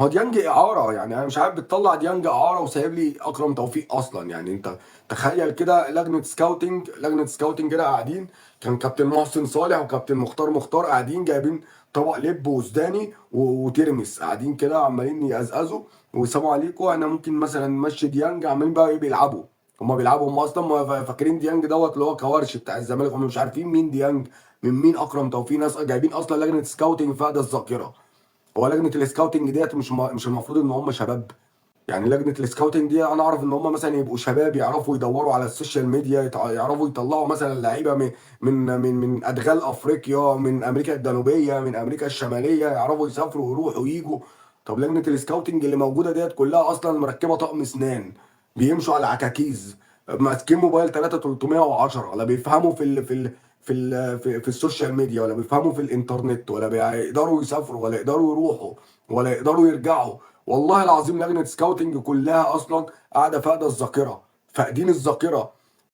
هو ديانج اعاره، يعني انا مش عارف بتطلع ديانج اعاره وسايب لي اكرم توفيق اصلا. يعني انت تخيل كده لجنة scouting، لجنة scouting كده قاعدين، كان كابتن محسن صالح وكابتن مختار مختار قاعدين جايبين طبق لب وسوداني وترمس، قاعدين كده عمالين يقزقزوا ويسموا عليكم احنا ممكن مثلا نمشي ديانج، عمالين بقى ايه بيلعبوا. هما بيلعبوا، هم اصلا فاكرين ديانج دوت اللي هو كوارش بتاع الزمالك، هم مش عارفين مين ديانج من مين اكرم توفيق. ناس جايبين اصلا لجنة scouting فاقده الذاكره. هو لجنة ال scouting ديت مش المفروض ان هم شباب؟ يعني لجنة ال scouting دي انا اعرف ان هم مثلا يبقوا شباب يعرفوا يدوروا على السوشيال ميديا، يعرفوا يطلعوا مثلا لعيبة من ادغال افريقيا، من امريكا الجنوبيه، من امريكا الشماليه، يعرفوا يسافروا ويروحوا ويجوا. طب لجنة ال scouting اللي موجودة ديت كلها اصلا مركبة طقم اسنان، بيمشوا على عكاكيز، ماسكين موبايل 3310، لا بيفهموا في السوشيال ميديا، ولا بيفهموا في الانترنت، ولا بيقدروا يسافروا، ولا يقدروا يروحوا، ولا يقدروا يرجعوا. والله العظيم لجنة scouting كلها اصلا قاعدة فاقده الذاكره، فاقدين الذاكره.